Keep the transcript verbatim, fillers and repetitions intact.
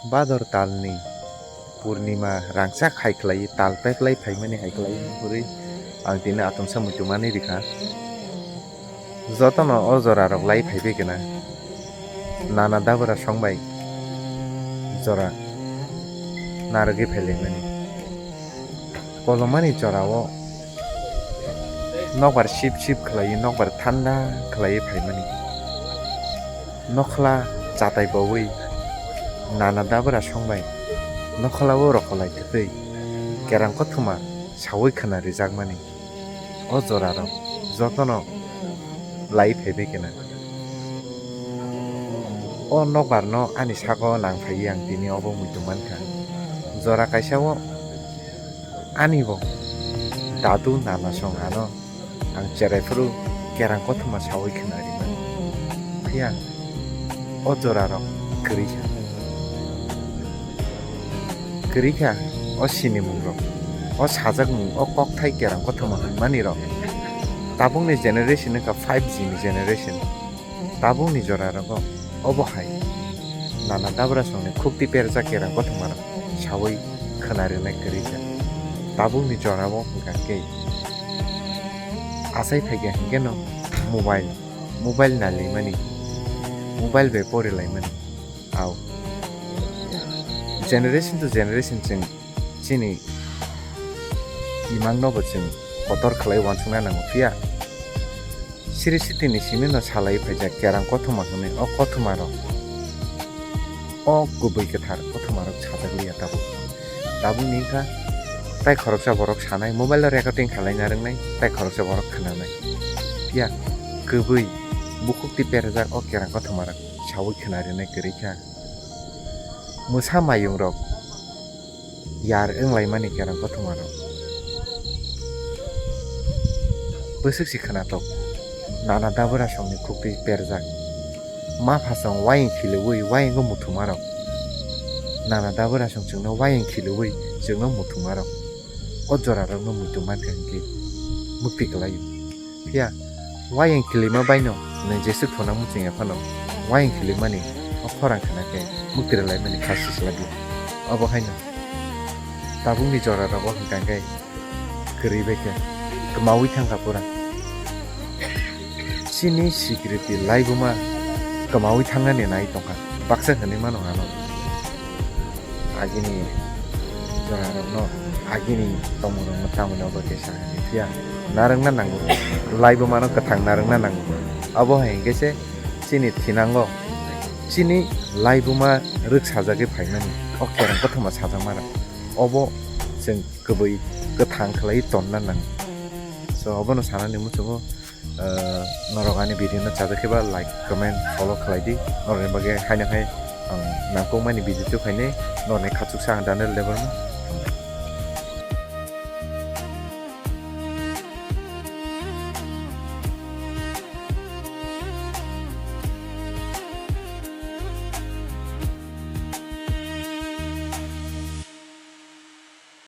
Bador talni purnima rangchak hai khlai, tal peplai phaimani hai khlai, hwnwi ang tini atomsa muitu manwi rikha. Jotono o jorarok lai phaibai kena, nana dabra songbai jora narwgwi phailaimani. Kolomani jorao nokbar sip sip khlaiwi, nokbar thanda khlaiwi phaimani. Nokhla chatai baui nana dabra songbai nokhlao rokolai kwtwi kerang kothoma saui khwna rijakmani. O jorarok jotono lai phaibai kena. O nokbarno ani sago nang phaiwi ang tini obo muitu mankha. Jora kaisa o ani bo dadu nana song ano ang cherai phuru kerang kothoma saui khwna rimani. Phiya o jorarok kwrwi kha. Kwrwi kha o sinimungrok, o sajakmung, o kokthai kerang kothoma hwnmanirok. Tabukni generation wngkha five G ni generation. Tabukni jorarogo obo hai nana dabra songni khukti perjak kerang kothomarok saui khwna rinai kwrwi kha. Tabukni jorao hwnkha khe achai phaikha hwnkhe no mobile, mobile nalilaimani, mobile bai porilaimani. Au. Generation to generation chwng chini imangno bo chwng kotor khlai uansukna nango, phiya siri sitini simino salai phaijak kerang kothoma hwnwi o kothomarok, o kubui kwthar kothomarok sajak liya tabuk. Tabukni wngkha tai khoroksa borok sanai, mobile o recording khalai narwknai, tai khoroksa borok khwnanai. Phiya kubui bukhuk twi perjak o kerang kothomarok saui khwna rinai kwrwi kha. Mwsa mayungrok yar wnglaimani kerang kothomarok. Bwswk si khwnatok, nana dabra songni khukti perjak. Ma phasong wayang khiliui wayango muthumarok. Nana dabra song chwngno wayang khiliui chwngno muthumarok. O jorarokno muitu mankha hwnkhe mukti kwlaio. Phiya wayang khilima baino nwng jeswk thuna muchungya phano wayang khilimani o khorang khna khe mukti rwlaimani kha sisla di. Obo haino tabukni jorarogo hwnkha khe kwrwi bai khe kwmaui thangkha pura. Chini sikriti laibuma kwmaui thangnani nai tongkha, baksa hwnwi mano ano. Agini jorarokno, agini tongmungrokno tamoni obo khe sa hwnwi phiya narwkna nango, laibumano kwthang narwkna nango. Abo hai hwnkhe se chini thinango chini laibuma rwksajagwi phaimani, o kerang kothoma sajakmarok. Obo chwng kwbui kwthang khlaiwi tonna nango. So, obono sanani muchungo, ah, norok ani video no chajak khe ba like, comment, follow khlai di. Norokni bagwi haino hai ang nangkukmani video tubuphainai, norokni khachuksa ang Daniel Debbarma.